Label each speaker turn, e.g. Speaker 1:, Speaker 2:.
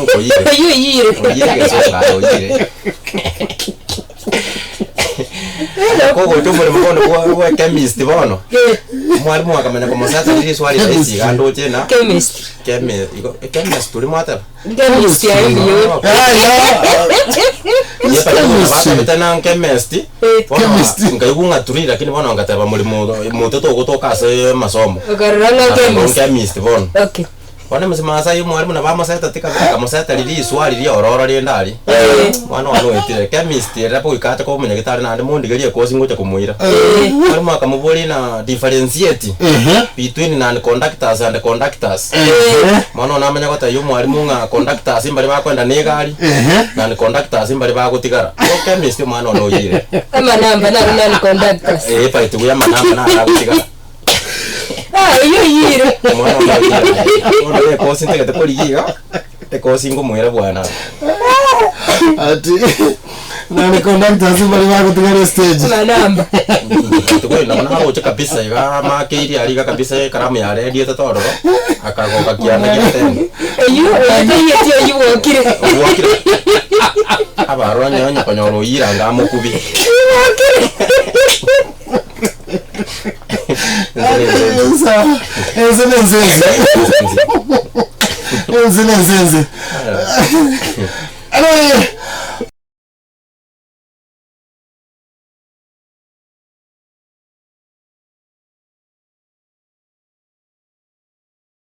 Speaker 1: Nkoyire.
Speaker 2: Oyio oyire.
Speaker 1: Oyire egesongo aye oyire. Kogocha omoremo bono bwa bwa chemist bono,
Speaker 2: Eh.
Speaker 1: omwalimu akamanya komosesa riria eswali rahisi iga ndoche na
Speaker 2: Chemistry.
Speaker 1: chemi igo chemist oria mwateba?
Speaker 2: Chemistry aye mbuya ore.
Speaker 1: Batabete na chemist,
Speaker 2: Eh.
Speaker 1: bono
Speaker 3: Chemist.
Speaker 1: nkaigwa ng'a turi lakini bono ngateba morimo mote togotoka ase amasomo.
Speaker 2: Okarora ng'a chemist.
Speaker 1: Chemist bono.
Speaker 2: Okay.
Speaker 1: Bono emesemo ase ayio omwalimu nabo amoseteti kabisa akamoseta riria riswa riria ororo rende aria. Omwana one oetire chemist ere nabo goika ache koba omonyagetari naende mondigerie ekosi ngocha komoira. Omwalimu akamoboria ng'a differentiate between non conductors and conductors. Omwana one amanye gotebia omwalimu ng'a conductors mbari bakoenda na egari, non conductors mbari bagotigara. Igo chemist omwana one oyire.
Speaker 2: Amanamba naro non conductors.
Speaker 1: Eeh efaiti buya amanamba naro agotigara.
Speaker 2: Ah, eyio oyire.
Speaker 1: Omwana one oyire. Bono na ekosi ntagete korigia iga, ekosi ngomoira bwana.
Speaker 3: Ati nani conductors mbari bagotigara estage.
Speaker 2: Amanamba.
Speaker 1: Tikoyo nabo naroche kabisa iga amakeire aria iga kabisa ekaramu yarediete tororo, akagoka kianda gia teni.
Speaker 2: Eyio oyio toiyeti oyio bwokire.
Speaker 1: Obwokire. Abarora onye onye konyora oyire anga amokubi.
Speaker 2: Bwokire.
Speaker 3: Ensa, ense na ensensi. Ense na ensensi. Anyway.